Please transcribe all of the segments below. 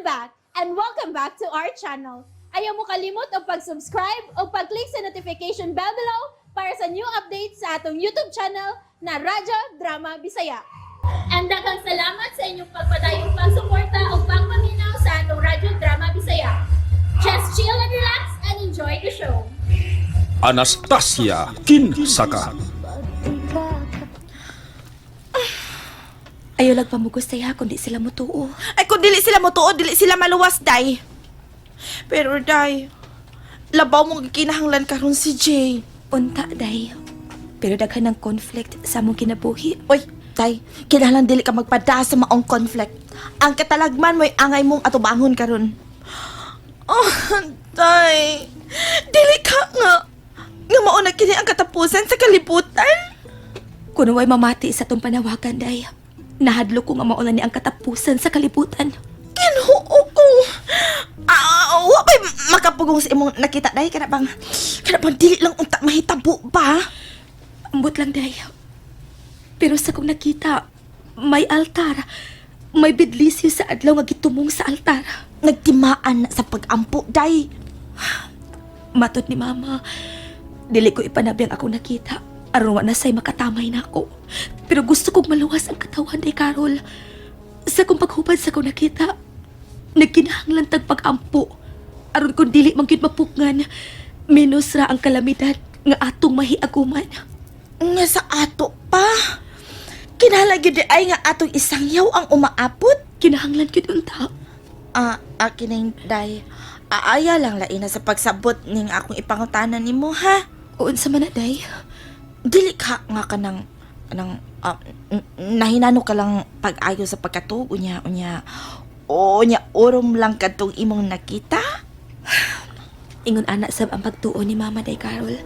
I'm back and welcome back to our channel. Ayaw mo kalimot og pag-subscribe o pag-click sa notification bell below para sa new updates sa atong YouTube channel na Radyo Drama Bisaya. And daghang salamat sa inyong pagpadayong pagsuporta o pagpaminaw sa atong Radyo Drama Bisaya. Just chill and relax and enjoy the show. Anastasia Kinsaka. Ayaw lang pamugos tayo kung di sila mutuo. Ay, kung dili sila motuo, dili sila maluwas, day. Pero, day, labaw mong gikinahanglan karon si Jay. Unta, day. Pero daghan ng conflict sa among kinabuhi. Uy, day, kinahanglan dili ka magpada sa maong conflict. Ang katalagman mo'y angay mong atubangon karon. Oh, day, dili ka nga. Nga mao na kini ang katapusan sa kalibutan. Kuno way mamati sa tong panawagan, day. Nahadlo ko nga mao na ni ang katapusan sa kalibutan. Kinuo ko. Ah, wa ba'y makapugong sa imong nakita, day? Kana bang dili lang unta mahitabo ba? Ambot lang, day. Pero sa kong nakita, may altar. May bidlisyo sa adlaw nga gitumong sa altar. Nagtimaan na sa pagampo, day. Matod ni Mama, dili ko ipanabi ang akong nakita. Aron wa na say makatamay na ako. Pero gusto kong maluwas ang katawan day Carol. Sa kong paghubad sa kong nakita, nagkinahanglan tag pag-ampo. Aron kung dili man gyud mapukngan, minus ra ang kalamidad nga atong mahiaguman. Nga sa ato pa. Kinahanglan gyud di ay nga atong isang yaw ang umaapot. Kinahanglan gyud unta. Ah, akin na yung day. Aaya lang lain na sa pagsabot ning akong ipangutanan nimo ha. Unsa man na day? Dili ka nga kanang kanang nahinano ka lang pag-ayo sa pagkatuog unya unya. O unya urom lang kadtong imong nakita. Ingon ana sab ang pagtuo ni Mama day Carol.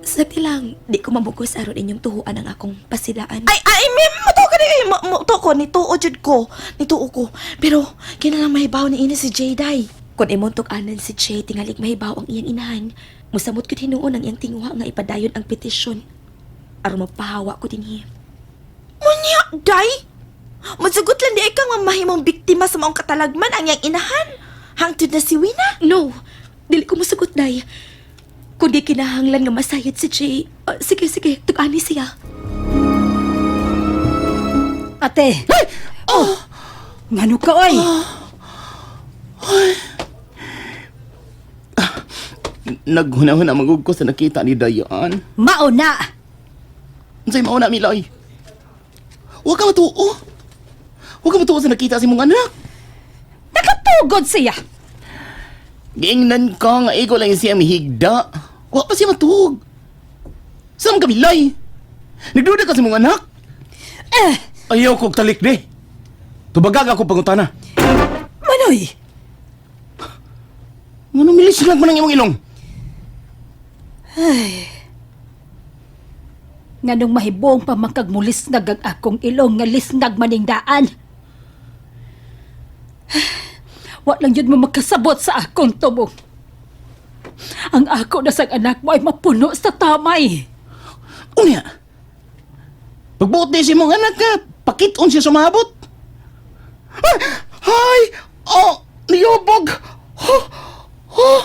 Sagdi lang, di ko mamugos aron inyong tuhuan ang akong pasilaan. Ay ay may mo ka ni mo, mo to ko ni tuo jud ko. Ni tuo ko. Pero kinahanglan mahibaw ni ini si Jayday. Kung imong tug-anan si Jay, tingalig mahibaw ang iyang inahan. Musamot ko hinuon ang iyang tinguha nga ipadayon ang petisyon. Aron mapahawa ko dinhi. Unya, day! Masagot lang di ay kang mamahimong biktima sa maong katalagman ang iyang inahan. Hangtod na si Wina. No, dili ko musugot, day. Kung di kinahanglan nga masayod si Jay, sige, sige, tug-ani siya. Ate! Oh! Ngano ka, oy? Naghuna-huna magug ko sa nakita ni Dayan. Mauna! Unsay mao na Miloy? Huwag ka matuo. Huwag ka matuo sa nakita sa imong anak. Nakatugod siya! Giingnan ka nga ikaw lang siya mihigda. Wa pa siya matuog. Saan ka Miloy? Nagduda ka sa imong anak? Eh! Ayaw kog talik di. Tubagag ako pangutana. Manoy! Ngano milis lang man ang imong ilong? Nganong mahibong pa makagmulisnag ang akong ilong nga lisnag maning daan. Wa lang yun mo makasabot sa akong tubong. Ang ako na sang anak mo ay mapuno sa tamay. Unya. Pagbuot di sa imong anak ka, pakiton siya sumabot. Ay! Ay! Oh! Niyobog! Oh! Oh!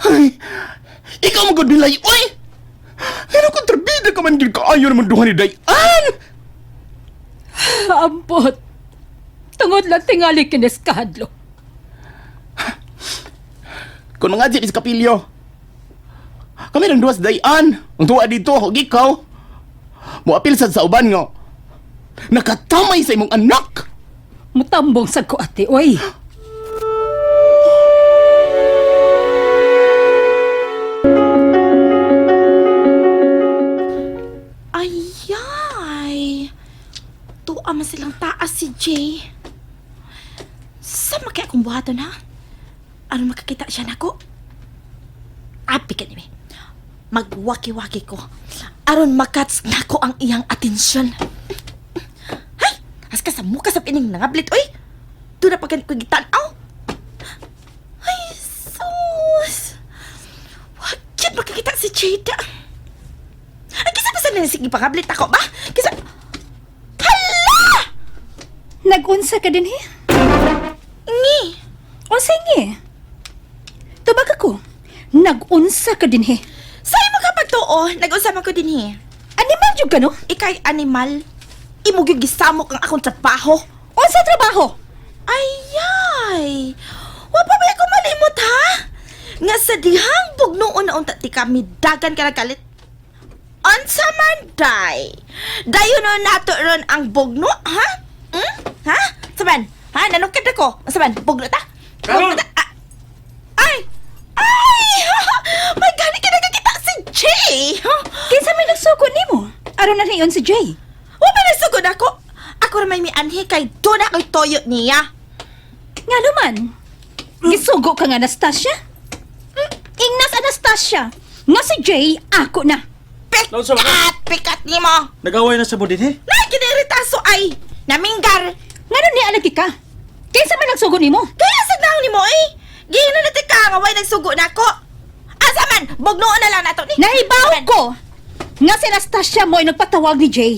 Ay! Ikaw mo gud Milay, oy! Pero kontrabida ka man gyud kaayo naman duha ni Dayan! Ambot! Tungod lang tingali kinis kahadlok. Kung mga di sa kapilyo. Kami nang duha sa Dayan. Ang tuwa dito, ug ikaw. Moapil sad sa uban nga. Nakatamay sa imong anak! Mutambong sa ko ate, oy! Ayay! Tuwa man silang taas si Jay. Sa kaya akong buhaton ha? Ano makakita siya nako? Api ka nimi. Magwaki-waki ko. Aron makats nako ang iyang atensyon. Hay! Aska sa muka sa pining nangablit, oy! Doon na pagkan ko gitan-aw. Ay, sus! Wag makakita si Jada. Ay, kisa pa sa nanisig ipangablit ako ba? Kisa... Hala! Nagunsa ka din, he? Ngi! O sige. Tubag ako. Nag-unsa ka din he. Sa imo ka pagtuo, nag-unsa man ko dinhi. Animal jud ka no? Ikay animal. Imo gyud gisamok ang akong trabaho. Unsa trabaho? Ayay! Wa pa ba ako malimot ha? Nga sa dihang bugnoon na unta ti kami dagan ka kalit. Unsa man day? Dayon na nato ron ang bugno, ha? Hmm? Ha? Saban? Ha? Nanukad ako. Saban? Bugno ta? Bugno ta? Ah. Ay! Ay! May gani ka nagkakita si Jay! Kinsa may nagsugo nimo? Aron na niyon si Jay. Wa ba nagsugod ako? Ako ra may mianhi kay doon ako'y toyo niya. Nga naman. Gisugo ka nga Anastasia? Ingnas Anastasia. Nga si Jay ako na. Pikat! Pikat nimo! Nag-away na sa budin, he? Nay, kiniritaso ay! Naminggar! Ngano niya alagi ka? Kinsa may nagsugo nimo? Kaya sa naon nimo eh! Gihinan na tika nga way nagsugo na ako! Asa man! Bugnoon na lang nato ni! Nahibaw ko nga si Anastasia mo ay nagpatawag ni Jay.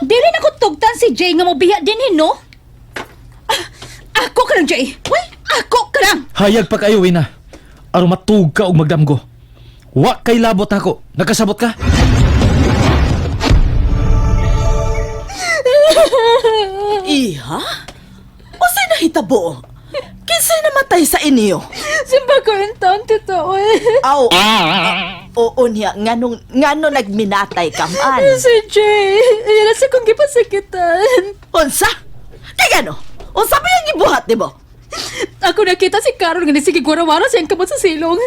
Dili na ko tugtan si Jay nga mobiya din eh, no? Ah, ako ka lang, Jay. Uy, ako ka lang. Hayag pa kayo, Wina. Aron matug ka og magdamgo. Wa kay labot ako. Nakasabot ka? Iha? Unsay nahitabo? Kinsay namatay sa inyo? Simba ko yung taon, totoo. Aw. Oo niya, nganong ngano nagminatay ka man? Si Jay, yan sa kong gipasakitan. Unsa? Kay gano? Unsa ba yung gibuhat nimo? Ako nakita si Carol nga nisige gwara-wara siyang kamot sa silong.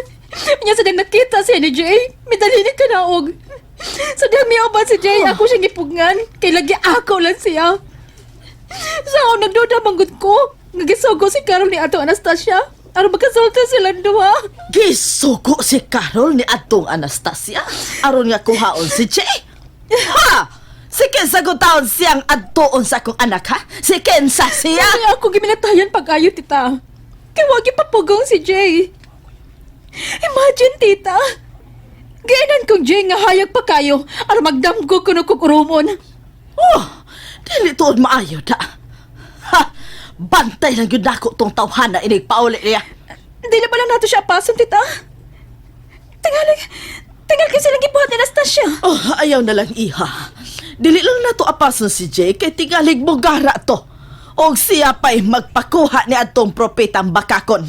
Nya sa dang nakita siya ni Jay, midalinig ka naog. Sa dang miyaw ba si Jay, ako siyang gipugngan. Kay lagi ako lang siya. Sa ako nagduda manggod ko. Nga gisugo si Carol ni Ato Anastasia. Aron magkasulta silang duha. Gisugo si Carol ni atong Anastasia aron nga kuhaon si Jay. Ha! Si Kensa gutaon siyang adtuon sa akong anak ha? Si Kensa siya! Kaya ako giminatayan pag-ayo, tita. Kay wag ipapugong si Jay. Imagine, tita. Gainan kong Jay nga hayag pa kayo aron magdamgo kuno kog urumon. Oh, dili tuod maayo da. Ha! Bantay lang yun nako tong tawhana inig pauli niya. Hindi na pala nato siya apason, tita. Tingali, tingali kasi silang gibuhat ni Anastasia. Oh, ayaw na lang iha. Dili lang nato apason si Jay kay tingalig bugara to. Og siya pa'y magpakuha ni atong propetang bakakon.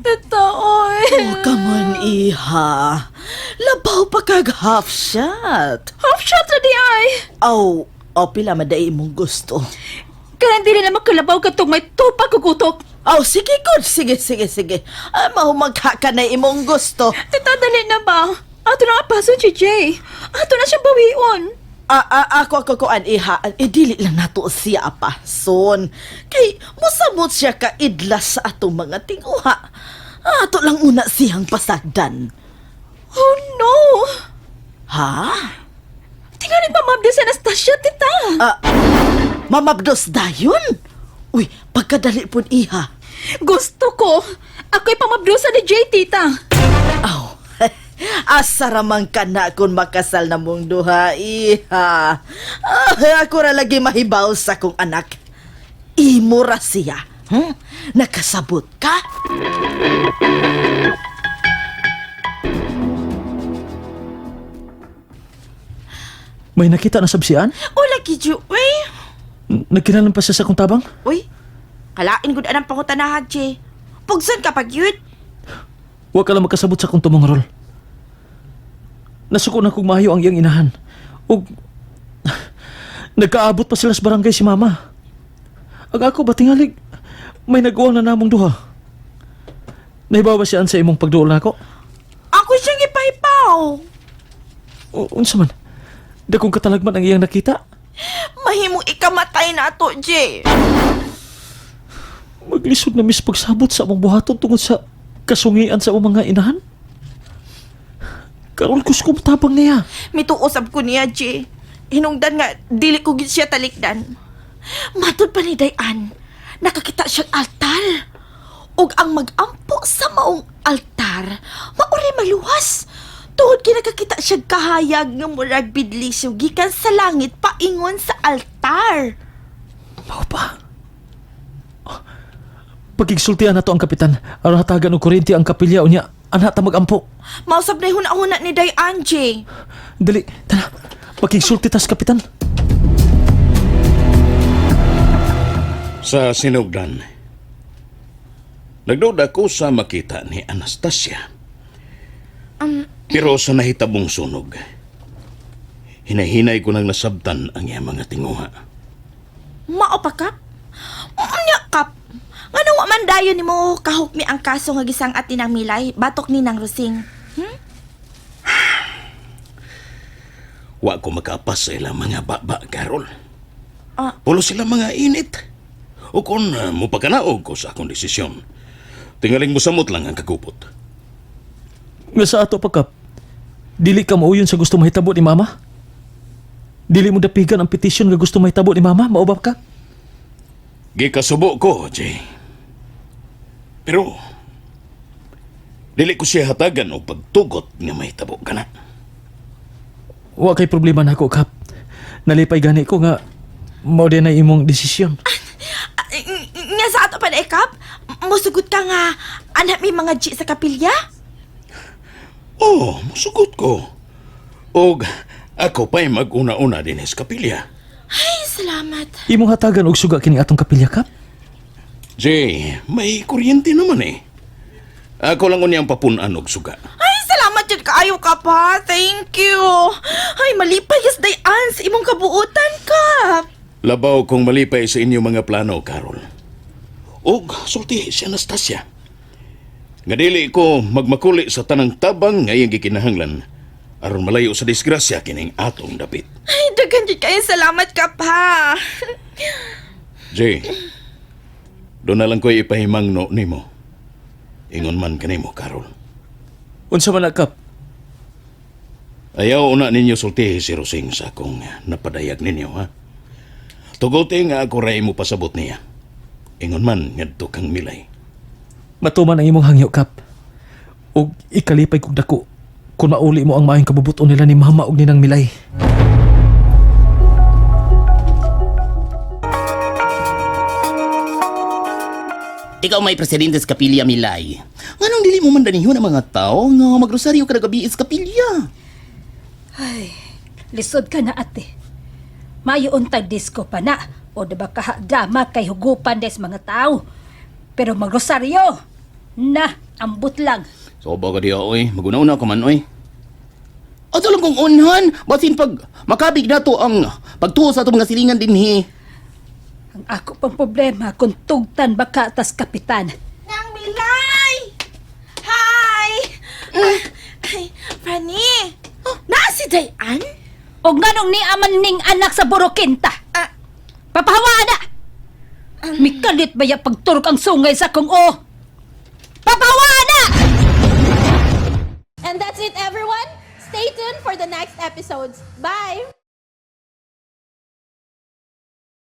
Tita, oy. Oh, come on, iha. Labaw pa kag half shot. Half shot na di ay. Aw, o pila maday imong gusto. Kaya hindi na makalabaw katong may tupak ug utok. Aw, sige good. Sige, sige, sige. Ay, mahumagha ka na imong gusto. Tita, dali na ba? Ato na apason si Jay. Ato na siyang bawion. Ah, ah, ako ako kuan iha. Eh, dili lang nato siya apason. Kay mosamot siya ka idlas sa atong mga tinguha. Ah, ato lang una siyang pasagdan. Oh no! Ha? Tingali pa mabdi si Anastasia, tita. Ah, mamabdos dayon? Uy, pagkadali pud iha. Gusto ko. Ako'y pamabdusa ni Jay, tita. Aw, asa ramang ka na kung makasal na mong duha, iha. Ah, ako ra lagi mahibaw sa kong anak. Imo ra siya. Nakasabot ka? May nakita na sabsian? O lagi Ju, uy! Nagkinalan pa siya sa akong tabang? Uy! Kalain gud anang pangutanahan, Jay. Pugson ka pag yun. Wa ka lang magkasabot sa akong tumong rol. Nasuko na kong maayo ang iyang inahan. Ug nagkaabot pa sila sa barangay si mama. Ag ako ba tingalig may nagawa na namong duha. Nahibaw ba siya sa imong pagduol nako? Ako siyang ipahipaw. Unsa man? Dagkong katalagman ang iyang nakita. Mahimong ikamatay na ato, Jay. Maglisod na mis pagsabot sa among buhaton tungod sa kasungian sa among mga inahan. Karon kus tabang niya. Mituosab ko niya, Jay. Hinungdan nga, dili ko gid siya talikdan. Matod pa ni Dayan, nakakita siyang altar. Ug ang magampo sa maong altar, mauri maluwas. Tuhod kay nakakita siya kahayag nga murag bidlisyo gikan sa langit paingon sa altar. Mao pa. Oh, Pagigsultian na to ang kapitan. Aron hatagan og kuryente ang kapilya unya. Ana ta magampo. Mausab na huna-huna ni Day Anjay. Dali, tara. Pagigsulti tas kapitan. Sa sinugdan, nagduda ko sa makita ni Anastasia. Pero sa nahitabong sunog, hinahinay ko nang nasabtan ang iyang mga tinguha. Mao pa, Kap? Unya, Kap. Ngano wa man dayon nimo kahukmi ang kaso nga gisang at ninang Milay, batok ni nang Rusing. Wa ko makapas sa ilang mga baba, Carol. Ah. Pulo sila mga init. O kung mupakanaog ko sa akong desisyon, tingaling musamot lang ang kagupot. Nga sa ato pa kap. Dili ka mauyon sa gusto mahitabo ni mama. Dili mo dapigan ang petisyon nga gusto mahitabo ni mama, mao ba ka? Gikasubo ko, Jay. Pero, dili ko siya hatagan o pagtugot nga mahitabo ka na. Wa kay problema nako kap. Nalipay gani ko nga mao din na imong desisyon. Ah, nga sa ato pa na, Kap? Musugot ka nga anak may mga G sa kapilya? Oh, musugot ko. Og ako pa'y mag-una-una din sa kapilya. Ay, salamat. Imong hatagan og suga kini atong kapilya kap. Jay, may kuryente naman eh. Ako lang unyang papunan og suga. Ay, salamat jud kaayo ka pa. Thank you. Ay, malipay yes dayan sa imong kabuutan, Kap. Labaw kong malipay sa inyong mga plano, Carol. Og sulti si Anastasia. Nga dili ko magmakuli sa tanang tabang nga iyang gikinahanglan aron malayo sa disgrasya kining atong dapit. Ay, daghan jud kaayo salamat ka pa. Jay, doon na lang ko'y ipahimangno nimo. Ingon man kanimo, Carol. Unsa man na kap? Ayaw una ninyo sultihi si Rosing sa akong napadayag ninyo, ha? Tugote nga ako ray mo pasabot niya. Ingon man ngadto kang Milay. Matuman ang imong hangyo kap. Og ikalipay kog dako kung mauli mo ang maayong kabubuton nila ni mama og ninang Milay. Ikaw may presidente sa kapilya, Milay. Nganong dili mo man danihon ang mga tao nga magrosaryo kada gabi sa kapilya? Ay, lisod ka na ate. Mayo untag disco pa na o diba kahadama kay hugupan des mga tao. Pero magrosaryo, na, ambot lang. So ba ka diya, oy? Maguna-una ka man, oy. Ato lang kong unhan, basin pag makabig na to ang pagtuo sa atong mga silingan dinhi. Ang ako pang problema kung tugtan baka tas kapitan. Nang Milay! Hi! Ah, ay, Franny! Naa si Dayan? O nganong ni aman ning anak sa Borokinta? Ah. Papahawaan na! Mikalit ba ya pagturok ang sungay sa kong o? Papahawaan na! And that's it everyone. Stay tuned for the next episodes. Bye!